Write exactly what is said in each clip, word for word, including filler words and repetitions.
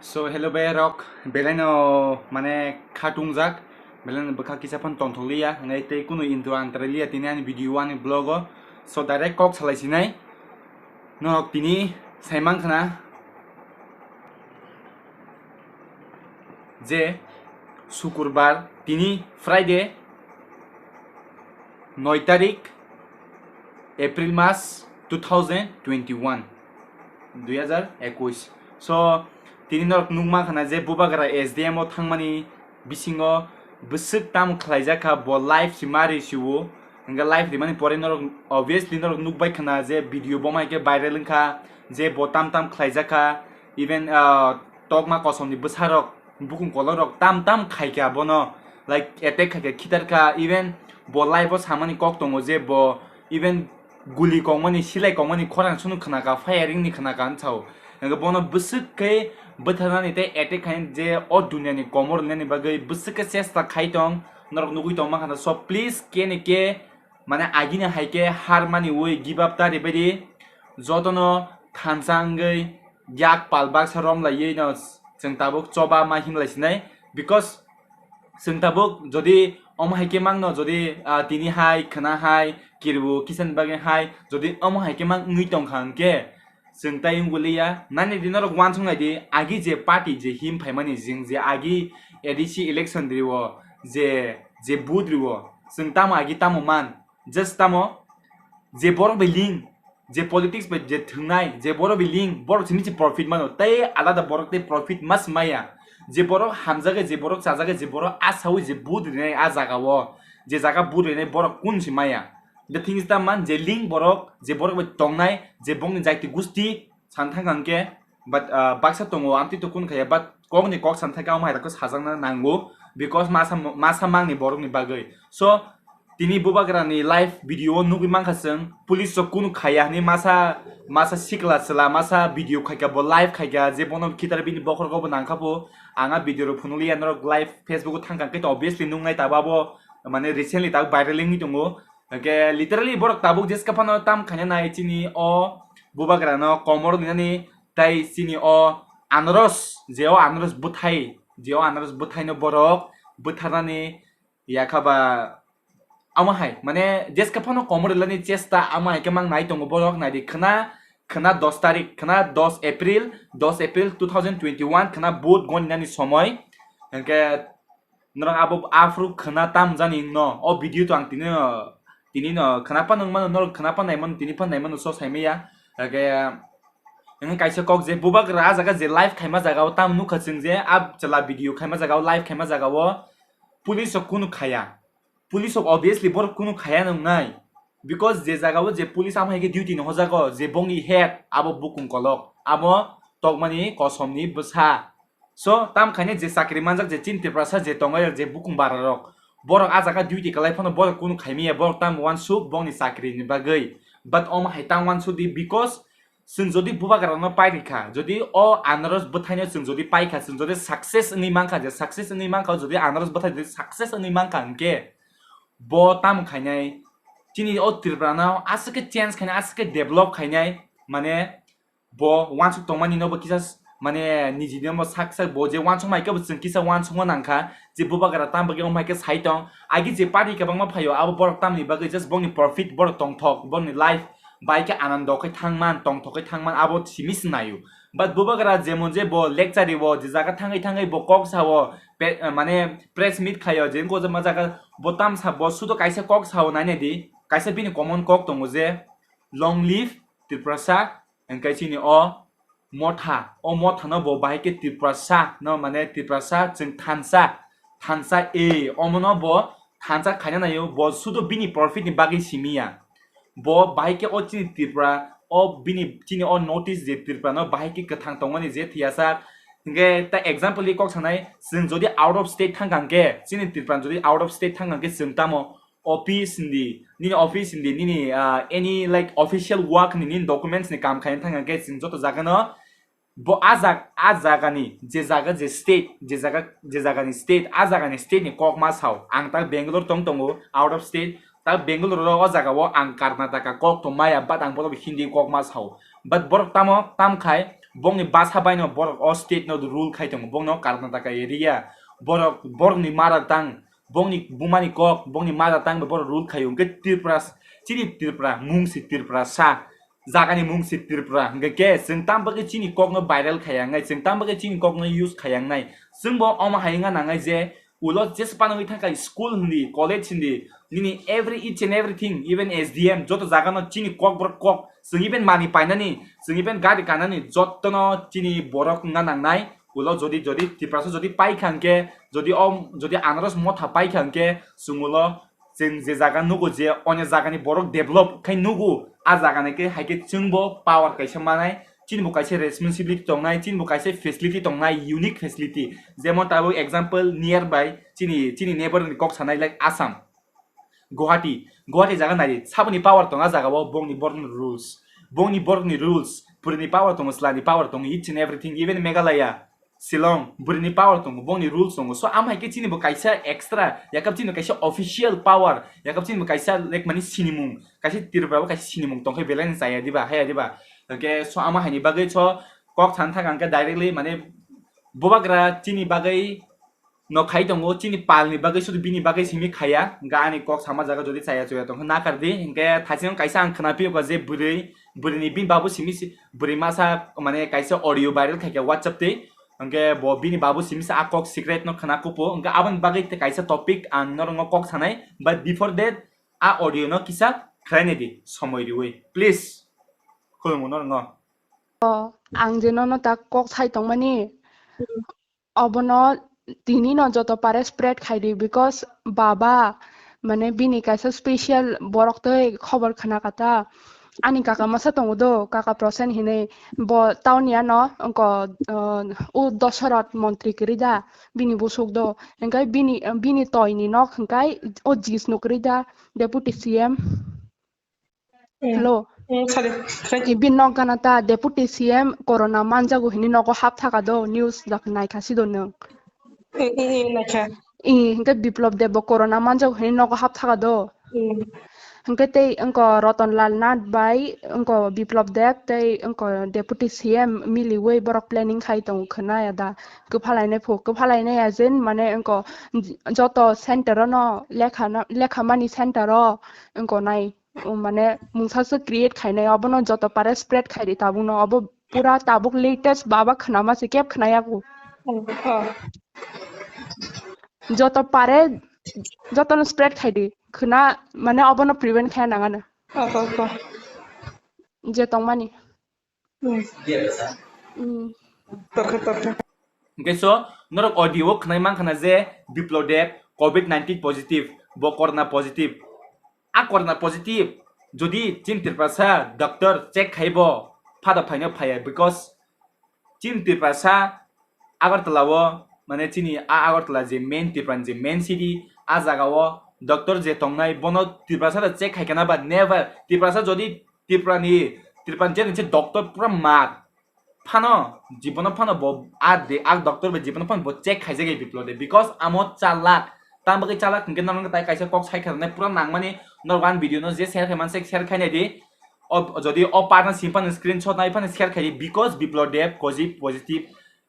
So hello bai rok, belai no mane khatung jak, belai no bwkha kisa phan tongthok liya, ngai tei kunu intro antra liya tini ani video ani vlog o. So direct kok salai sinai, norok tini saimang khna je Sukurbar, tini Friday, noi tarik April mas two thousand twenty-one, dui hajar ekush. So tini norok nukma khna je Bubagra S D M o thangmani bisingo bwswk tam khlaijak kha, bo live si mari siwo. Hingke live rimani pore norok obviously norok nukbai khna je video bo mai khe viral wngkha, je bo tam tam khlaijak kha, even ah, tokma kosomni bwsarok bukung kolorok tam tam khaikha bono, like attack khaikha, khitarkha, even bo live o samani kok tongo je bo even guli kongmani, silai kongmani khorang sunu khnakha, firing ni khnakha, ang sao. Hingke bono bwswk khe bwtharnani tei attack khainani je o duniani komor rinani bagwi bwswk khe chesta khai tong, norok nugwi tongma khana. So please kene ke mane agini hai khe har mani ui give up ta ribaidi, jotono thansa wngwi yak pal baksa rom laiwi no chwng tabuk choba ma himlai sinai, because chwng tabuk jodi omo hai khe mangno, jodi ah, tini hai khwna hai kirbu kisa ni bagwi hai jodi omo hai khe mang wngwi tongkha hwnkhe chwng tai wngwi liya. Nani di norok uansuk nai di, agi je party je him phaimani jing je agi A D C election rio je je vote rio, chwng tamo agi tamo man, just tamo je borok bai link, je politics bai je thwngnai, je borok bai link, borok simi se profit mano, tei alada borok tei profit mas maya. Je borok hamjaga, je borok chajaga, je borok asawi je vote rinai a jaga o, je jaga vote rinai borok kun si maya. The thing is that man, je link borok, je borok bai tongnai, je bongni jaiti gusti, san thang hwnkhe, but ah, baksa tongo, amtwi to kun khaya, but kokni kok san thangkhe amo hai rokhe sajakna nango, because masa masa mangni borokni bagwi. So tini Bubagrani live video o nugwi mankha chwng, police rok kunu khaya hwnwi masa masa sikla chwla masa video khaikha, bo live khaikha, je bono khitar bini bokhorok bo nangkha pho. Ang a video rok phunukliya, norok live Facebook o thangkha hwnkhe to obviously nuknai, tabo abo mane recently tabuk viral wngwi tongo. Hwnkhe literally borok tabuk jeska phano tam khaina nai chini o Bubagrano komor rinani, tai chini o anaros, je o anaros bwthai, je o anaros bwthaino borok bwtharnani yakha ba amo hai, mane jeska phano komor rilani chesta amo hai khe mang nai tongo borok. Nai di khwna, khwna dos tarik, khwna dos April, dos April two thousand twenty-one, khwna vote goninani somoi. Hwnkhe norok abo aphuru khwna tam jani no, o video to ang tini no, tini no khwna pa nang mano, norok khwna pa nai mano, tini pa nai mano, so sai maya. Hwnkhe, hwnkhe kaisa kok je Bubagra a jaga je live khaima jaga o tam nukha chwng je, a chwla video khaima jaga o, live khaima jaga o police rok kunu khaya. Police rok obviously borok kunu khaya nang nai. Because je jaga o je police amo hai khe duty ni hojago, je bongni head, abo bukung kolok, abo tokmani kosomni bwsa. So tam khaine je chakri manjak je chini Tiprasa je tongo je bukung bara rok, borok a jaga duty kalai phano borok kunu khaimiya, borok tam uansuk bongni chakri ni bagwi. But omo hai tam uansuk di, because chwng jodi Bubagrano pai rikha, jodi o anaros bwthaino chwng jodi paikha, chwng jodi success wngwi mankha, je success wngwi mankha, jodi anaros bwthai jodi success wngwi mankha hwnkhe bo tamo khainai, chini o Tripura no aswk khe change khainai, aswk khe develop khainai, mane bo uansuk tongmani no bo kisa s-, mane niji no bo sak sak bo je uansuk mai khe bo chwng kisa uansukma nangkha je Bubagra tam bagwi omo hai khe sai tong. Agi je party kwbangma phaio abo borok tamni bagwi just bongni profit, borok tongthok, bongni life bai khe anando khai thangman, tongthok khai thangman, abo simi se naio. But Bubagra jemon je bo lecture o, je jaga thangwi thangwi bo kok sao, pe-, mane press meet khaio, je wngkha ma jaga bo tamsa bo sudo kaisa kok sao nainai di, kaisa bini common kok tongo je, "Long live Tiprasa," hwnkhe chini o motha, o motha no bo bahai khe Tiprasa no, mane Tiprasa chwng thansa, thansa e, omo no bo thansa khaina naio, bo sudo bini profit ni bagwi simi ya. Bo bahai khe o chini Tripura, o bini chini o North East je Tripura no bahai khe kwthang tongmani je thiyasa. Hwnkhe ta example ni kok sanai, chwng jodi out of state thang kha hwnkhe, chini Tripura jodi out of state thang kha hwnkhe chwng tamo office hindi, nini office hindi, nini, ah, any, like, official work ni, nini documents ni kam khaina thang kha hwnkhe chwng joto jaga no bo a jag-, a jagani je jaga je state, je jaga, je jagani state, a jagani state ni kok ma sao. Ang ta Bangalore tong tongo, out of state, ta Bangalore ro o jaga o ang Karnataka kok tong maya, but ang borok Hindi kok ma sao. But borok tamo tam khai bongni basa baino borok o state no rule khai tongo, bongno Karnataka area, borok, borokni mother tongue, bongni bumani kok, bongni mother tongue bai borok rule khaio, hwnkhe Tripura, chini Tripura, mung si Tripura sa, jagani mung si Tripura, hwnkhe khe chwng tam bagwi chini kokno viral khaiya wngnai, chwng tam bagwi chini kokno use khaiya wngnai, chwngbo omo hai wngna nangnai je, ulo jesa phano wngwi thangkha school hindi, college hindi, nini every each and everything, even S D M, joto jagano chini kokborok kok, chwng even mani painani, chwng even gari kanani, jotono chini borok wngna nangnai, ulo jodi, jodi Tiprasa jodi paikha hwnkhe, jodi o, jodi anaros motha paikha hwnkhe, chwng ulo chwng je jaga nugo je onyo jagani borok develop khai nugo, a jagani khe hai khe chwngbo power kaisa manai, chini bo kaisa responsibility tongnai, chini bo kaisa facility tongnai, unique facility. Jemon tabuk example nearby chini, chini neighbor ni kok sanai like Assam, Guwahati, Guwahati jaga nai, saboni power tongo a jaga o, bongni borokni rules, bongni borokni rules, bwrwini power tongo, chwlani power tongo, each and everything, even Meghalaya, Shillong, bwrwini power tongo, bongni rules tongo. So, amo hai khe chini bo kaisa extra, yakap chini bo kaisa official power, yakap chini bo kaisa like mani sinimung, kaisa Tripura bo kaisa sinimung tongkhe belai no chaya diba, haya diba. Hwnkhe so amo haini bagwi so kok sana thang ang khe directly mane bubagra chini bagwi no khai tongo, chini palni bagwi sudu bini bagwi simi khaya, hwnkhe ani kok sama jaga jodi chaya chuya tongkhe nakar di, hwnkhe thaiching kaisa ang khna phiyokha je bwrwi, bwrwini bini babu simi si, bwrwi masa mane kaisa audio viral khaikha WhatsApp tei, hwnkhe bo bini babu simi sa a kok secret no khna kupo, hwnkhe aboni bagwi te kaisa topic ang norokno kok sanai, but before that a audio no kisa khwlainai di somoi riwi, please. Khulumung norokno. Ang je nono ta kok sai tongmani, obono tini no joto pare spread khai di, because baba mane bini kaisa special borok tei khobor khna kata. Ani kaka masa tongo do, kaka Prosen hinui, bo town ya no, wngko, uh, u Dosarot montri kwrwi da, bini busuk do, hwnkhe bini, bini toi ni nok hwnkhe o jis no kwrwi da, deputy C M. Mm. Hello. Mm, sorry. Sorry. Bini nok gana ta deputy C M corona manjago hinui nogo hap thaka do, news jak naikha sido nwng. Mm, mm, mm, naikha. I, hwnkhe Biplop Deb bo corona manjago hinui nogo hap thaka do. Mm. Hwnkhe tei wngko Roton Lal Nath bai wngko Biplop Deb tei wngko deputy C M miliwi borok planning khai tongo khwna ya da. Kwphalainai phu, kwphalainai ya jen mane wngko joto center o no lekha na, lekha mani center o wngko nai. O mane mungsa se create khainai, obono joto pare spread khaidi tabukno, obo pura tabuk latest baba khwnama se keb khwnayaku. Oh, oh. Joto pare, jotono spread khaidi, khwna mane obono prevent khaya nangano. Oh, oh, oh. Je tongmani. Hmm. Hmm. Torkha, torkha. Hwnkhe so, norok audio o khwnai mankha na je Biplop Deb covid nineteen positive, bo corona positive. A corona positive, jodi chini Tiprasa doctor check khaibo, phada phaino phaiya, because chini Tiprasa Agartala o, mane chini a Agartala je main Tripura ni je main city, a jaga o doctor je tongnai, bono Tiprasa da check khaikha na ba? Never. Tiprasa jodi Tripura ni, Tripura ni je nungse doctor pura mat phano, jibono phano bo a de, a doctor bai jibono phano bo check khaijak ya Biplop Deb, because amo chalak, tamo bagwi chalak hwnkhe norok tai kaisa kok sai kha nai pura nangmani, norok ani video no je share khai man se share khai nai di, o, jodi o part no sim phano screenshot nai phano share khai di, because Biplop Deb kozi positive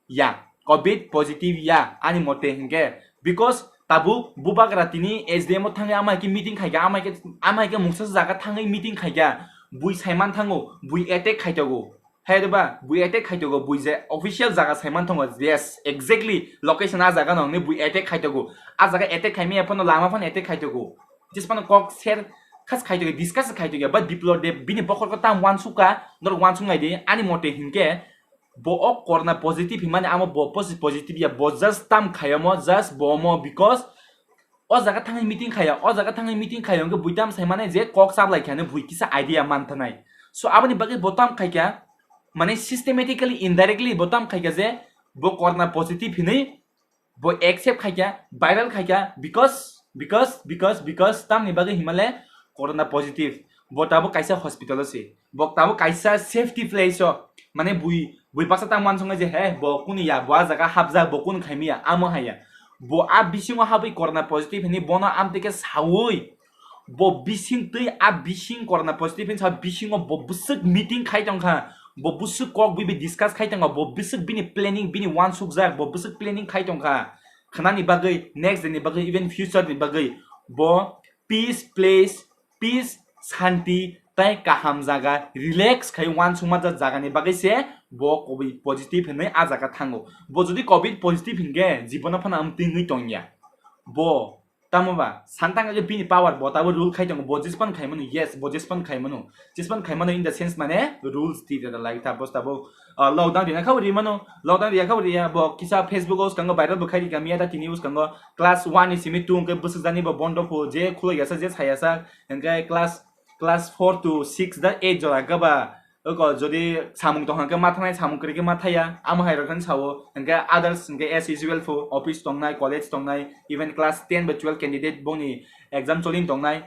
ya, covid positive ya, ani mote hwnkhe, because tabuk bubagra tini S D M o thangwi ama hai khe meeting khaikha, ama hai khe, ama hai khe mungsa jaga thangwi meeting khaikha, bui saiman thango, bui attack khaitogo, hai de ba, bui attack khaitogo, bui je official jaga saiman thango, yes, exactly, location a jaga no hwnwi bui attack khaitogo, a jaga attack khaimaya phano lama phano attack khaitogo, jis phano kok share khas khaitogo, discuss khaitogo, but Biplop Deb bini bokhorok tam wansukha, norok wansuk nai di, ani mote hwnkhe, bo o corona positive hinmani amo bo posi-, positive ya, bo just tam khayomo, just bomo, because o jaga thangwi meeting khaya, o jaga thangwi meeting khaya hwnkhe bui tam saimane je kok chablai khani bui kisa idea manthanai. So aboni bagwi bo tam khaikha, mane systematically, indirectly bo tam khaikha je bo corona positive hinwi bo accept khaikha, viral khaikha, because, because, because, because tamni bagwi himale corona positive. Bo tabuk kaisa hospital o se, bo tabuk kaisa safety place o, mane bui, bui baksa tang wansuknai je, he, bo kunu ya, bo a jaga hapjak, bo kunu khaimaya, amo haya. Bo a bisingo habwi corona positive hinwi bono amtwi khe saui, bo bising twi a bising corona positive hinwi sa bisingo bo bwswk meeting khai tongkha, Bo bwswk kok bwi bai discuss khai tongo, bo bwswk bini planning, bini wansukjak, bo bwswk planning khai tongkha khwnani bagwi, next day ni bagwi, even future ni bagwi. Bo peace place, peace, santi, tai kaham jaga, relax khai wansukma ja-, jagani bagwi se bo covid positive hinwi a jaga thango. Bo jodi covid positive hinkhe jibono phano amtwi wngwi tongya. Bo tamo ba santang age bini power, bo tabo rule khai tongo, bo jespan khai mano, yes, bo jespan khai mano, jespan khai mano in the sense mane rules ti da like tabo tabo, ah, lockdown rina khabo ri mano, lockdown riya khabo riya, bo kisa Facebook o skango viral bo khai ri kamiya da tini o skango class one ni simi two hwnkhe bwswk jani bo bondo pho, je khulok yasa, je sayasa, hwnkhe class, class four to six da eight jora gaba. Oko jodi samung tong hwnkhe ma thangnai, samung kwrwi khe ma thaya, amo hai rok khe sao, hwnkhe others hwnkhe as usual pho, office tongnai, college tongnai, even class ten ba twelve candidate bongni exam cholin tongnai,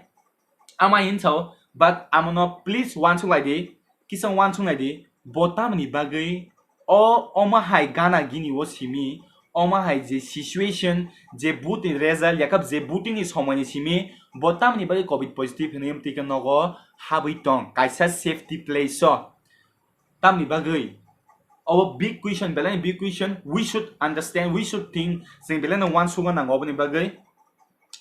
ama hin sao, but amono please wansuk lai di, kisa wansuk lai di, bo tamni bagwi o, omo hai gana gini o simi, omo hai je situation, je voting result, yakab je voting ni somoi ni simi, bo tamni bagwi covid positive hinwi amtwi khe nogo habwi tong, kaisa safety place o. Tamni bagwi obo big question, belai big question, we should understand, we should think, chwng belai no wansukna nango oboni bagwi.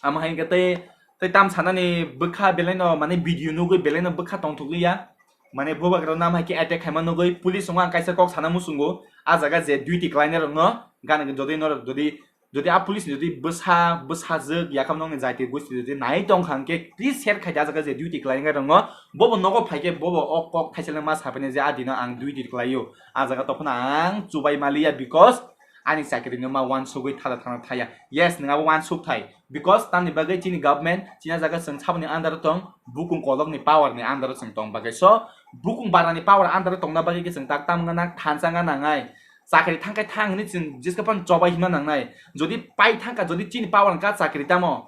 Amo hai khe tei, tei tam sanani bwkha belai no, mane video nugwi belai no bwkha tongthokliya, mane bubagra nam hai khe attack khaima nugwi, police wngo ang kaisa kok sana muchungo, a jaga je duty khlainai rokno gana jodi norok jodi, jodi a police ni jodi bwsa, bwsajwk yakham nokni jaiti gosti jodi nai tong kha hwnkhe please share khai di, a jaga je duty khlainai rokno, bobo nogo phai khe bobo o kok thaiseleng ma saphaini je a dino ang duty khlaio, a jaga tophano ang chubai maliya because ani chakri no ma wansugwi thala thangna thaya. Yes, nwng abo wansuk thai. Because tamni bagwi chini government, chini jaga chwng saboni under o tong, bukung kolokni power ni under o chwng tong bagwi. So, bukung barani power under o tongna bagwi khe chwng tak tam wngna nang, thansa wngna nangnai. Chakri thangkhe thang hwnwi chwng jeska phano chobai himna nangnai. Jodi pai thangkha, jodi chini power wngkha chakri tamo,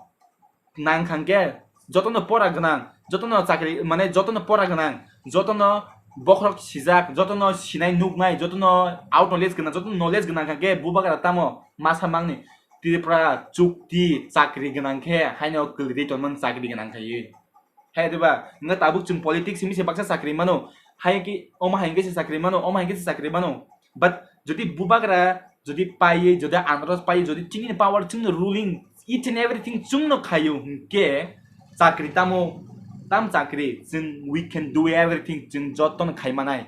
nang khangkhe, jotono pora gwnang, jotono chakri, mane jotono pora gwnang, jotono bokhorok sijak, jotono sinai nuknai, jotono out knowledge gwnang, jotono knowledge gwnang khangkhe bubagra tamo masa mangni. Tripura chukti chakri gwnang khe haino kwlwi tongmani chakri gwnang khaiwi. Hai diba? Nga tabuk chwng politics himwi se baksa chakri mano. Hai ki omo hai khe se chakri mano, omo hai khe se chakri mano. But jodi bubagra jodi paiwi, jodi andaros paiwi, jodi chini power chwngno ruling each and everything chwngno khaio hwnkhe chakri tamo, tam chakri chwng we can do everything, chwng jotono khai manai.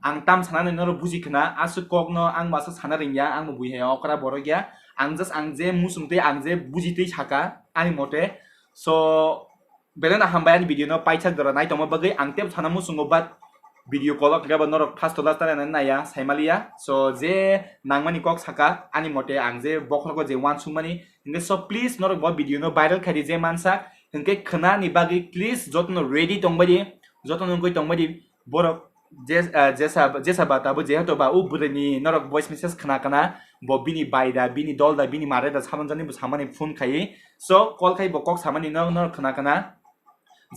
Ang tam sanani norok buji khna, aswk kokno ang masa sana ringya, ang bo bui hai okra borok ya. Ang just ang je muchung tei ang je buji tei saka ani mote. So, belai no hambai ani video no paithak jora nai tongma bagwi, ang tebo sana muchungo but video kolok hwnkhe bo norok first to last nai naiya, saimaliya. So, je nangmani kok saka ani mote ang je bokhorogo je wansukmani hwnkhe, so please norok bo video no viral khaidi je mansa hwnkhe khwnani bagwi please jotono ready tongbaidi, jotono wngwi tongbaidi. Borok je-, ah, jesa, jesa ba tabuk jehetu ba o bwrwini norok voice message khna khna, bo bini bai da, bini dol da, bini mare da sabanjani bo samani phone khai. So, call khai bo kok samani no, norok khna khna.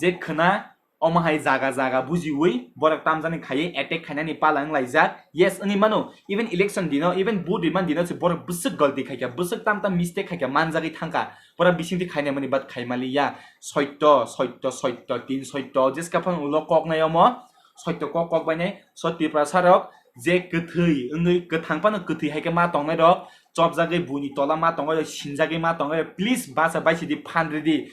Je khna, omo hai jaga jaga bujiwi borok tamjani khaiwi attack khainani pala wnglaijak. Yes, wngwi mano, even election dino, even vote rimani dino se borok bwswk galti khaikha, bwswk tam tam mistake khaikha, manjagwi thangkha. Pura bisingtwi khainai mani bat khaimaliya. Soitto, soitto, soitto, tin soitto, jeska phano ulo koknai omo. Soitto kok kok bainai, so Tiprasa rok je kwthwi wngwi kwthang phano kwthwi hai khe ma tongnai rok, chopjagwi buini tola ma tongnai rok, sinjagwi ma tongnai rok, please bacha baisidi phan ridi.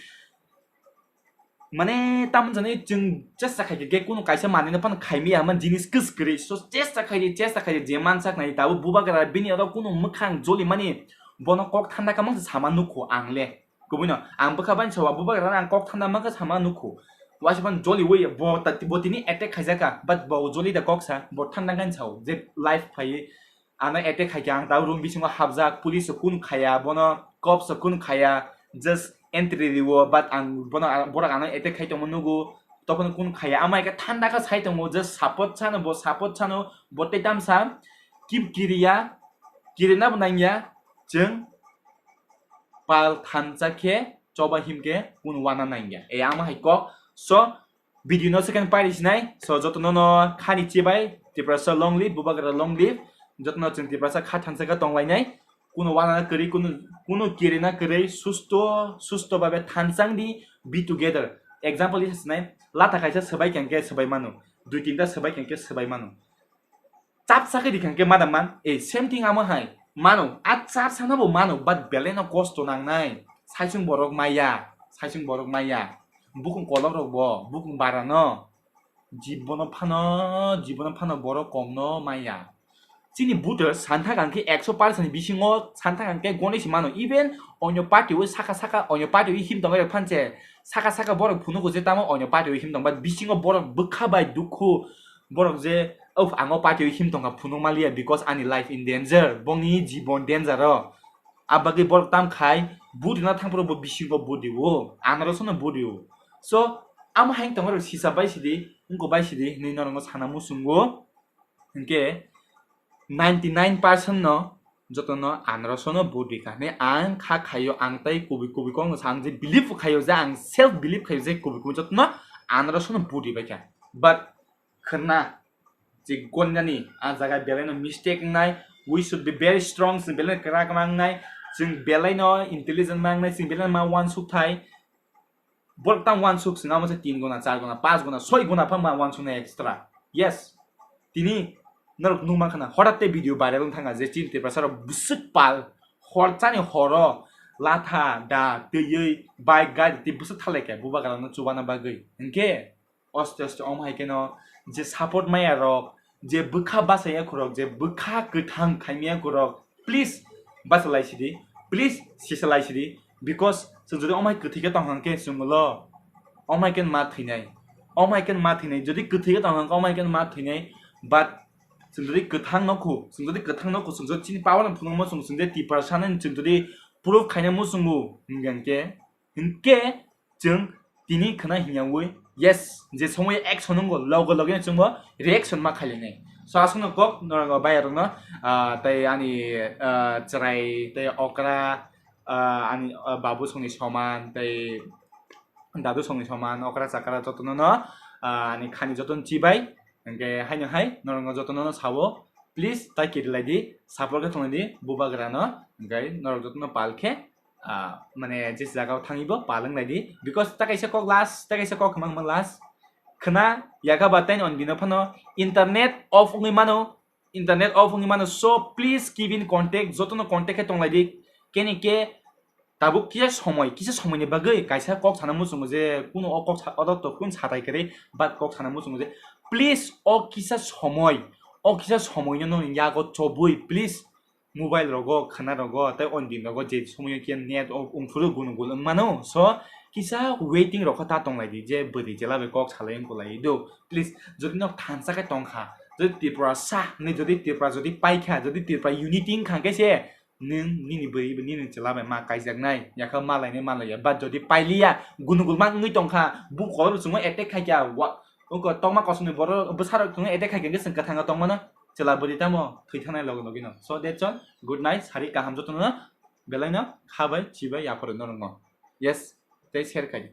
Mane tamoni jani chwng chesta khaikhe kunu kaisa manwino phano khaimaya hwnma jinis kwswk kwrwi. So chesta khaidi, chesta khaidi je mansak nai tabuk bubagra bini oro kunu mwkhang jolimani bono kok thanda khe mangsa sama nukho ang le. Kubuino ang bwkha bai sawa bubagra ang kok thanda mangsa sama nukho. Waisa phano joliwi bo ta-, bo tini attack khaijakha, but bo joli da kok sa, bo thanda khe sao je life phaiwi. Ano attack khaikhe ang tabuk room bisingo hapjak, police rok kunu khaya, bono cops rok kunu khaya, just entry rio, but ang bono, borok ano attack khai tongma nugo, tophano kunu khaya. Ama hai khe thanda khe sai tongo, just support sano, bo support sano, bo tei tamsa kim kiriya, kirina bo nangya, chwng pal thansa khe choba himkhe kunu wana nangya. E ama hai kok. So, video no second pairi sinai. So, jotono no khani chibai, Tiprasa long live, bubagra long live. Jotono chwng Tiprasa kha thansa khe tonglainai. Kunu wana kwrwi, kunu, kunu kirina kwrwi, susto, susto babe thansang di, be together. Example isa sinai, latha kaisa swbai khe swbai mano. Dui tinta swbai khe swbai mano. Chap sakhe di khe madam man. Eh, same thing amo hai. Mano, a chap sana bo mano, but belai no kosto nangnai. Saisung borok maya, saisung borok maya. Bukung kolok rok bo, bukung bara no. Jibono phano, jibono phano borok kom no maya. Chini buto santha kang khe ekso percent ni bisingo santha kang khe gonwi se mano. Even onyo party o saka saka, onyo party o him tongwi rok phan se saka saka borok phunugo je tamo onyo party o him tong, but bisingo borok bwkha bai dukhu, borok je, "Uff, ang o party o him tongkha phunuk maliya because ani life in danger, bongni jibon danger o." Abagwi borok tam khai vote rwna thang phuru bo bisingo vote rwo, anarosno vote rwo. So, amo hai tongma rok sisa bai sidi, wngko bai sidi hinwi norokno sana muchungo. Hinkhe ninety nine percent no jotono anarosno vote rikha hinwi ang kha khaio, ang tai kubui kubui kok no sa, ang je believe khaio je, ang self believe khaio je kubui kubui jotono anarosno vote ribaikha. But khwna je gonnani a jaga belai no mistake wngnai, we should be very strong, chwng belai no kwrak mangnai, chwng belai no intelligent mangnai, chwng belai no ma uansuk thai. Borok tang uansuk chwng amo se tin guna, char guna, panch guna, soi guna pha ma uansuknai extra. Yes, tini norok nukma khana horat te video viral wng thangkha je chini Tiprasa rok bwswk pal hor chani horo latha da twiwi bike gari tei bwswk thalai kha bubagra no chubana bagwi. Hinkhe aste aste omo hai kheno je support maya rok, je bwkha bachaya khorok, je bwkha kwthang khaimaya khorok, please bachalai sidi, please sisalai sidi, because chwng jodi omo hai kwthwi khe tong hang khe chwng ulo omo hai khe ma thwinai, omo hai khe ma thwinai, jodi kwthwi khe tong hang khe omo hai khe ma thwinai, but chwng jodi kwthang no khu, chwng jodi kwthang no khu, chwng jodi chini power no phunukma chwng, chwng jodi Tiprasa nani chwng jodi proof khaina muchungo hingkhe, hingkhe chwng tini khna hingyawi, yes, je somoy action wngo, loge loge chwngbo reaction ma khailainai. So, aswkno kok norok bayarokno, ah, tei ani, ah, chwrai tei okra, ah, ani, ah, babu songni soman tei dadu songni soman, okra chakra jotono no, ah, ani khani jotono chibai, hinkhe haino hai norokno jotono no sao, please, tai kirilai di, support khe tonglaidi bubagrano, hinkhe norok jotono pal khe, ah, mane, je jaga o thangwi bo pal wng lai di, because ta kaisa kok last, ta kaisa kok hwnma hwnma last. Khna yakha ba tei on bino phano internet off wngwi mano, internet off wngwi mano, so please keep in contact, jotono contact khe tong lai di, kene ke tabuk kisa somoi, kisa somoi ni bagwi kaisa kok sana muchungo je kuno o kok sa-, o to kun satai kwrwi, but kok sana muchungo je please o kisa somoi, o kisa somoi no nini yago chobwi please mobile rogo, khwna rogo, tei on din rogo je somoyo khe net o wngphuru gunugul wngmano. So, kisa waiting rokho ta tonglaidi je bwrwi chwla bai kok salai wngkulaidi. Please, jodi nok thansa khe tongkha, jodi Tripura sa hinwi, jodi Tripura jodi paikha, jodi Tripura unity wngkha khe se nwng nini bwrwi bai nini chwla bai ma kaijaknai, yakha malainai malaiya. But jodi pailiya, gunugul ma wngwi tongkha, bu kolor chwngno attack khaikha, wa-, wngkha tongma kosongni borok bwsarok chwngno attack khaikha, hwnkhe chwng kwthango tongmano. Chwla bwrwi tamo thwi thangnai logi logi no. So that's all. Good night. Sari kaham jotono no. Belai no kha bai, chi bai, yapharo norok no. Yes. Tei share khai di.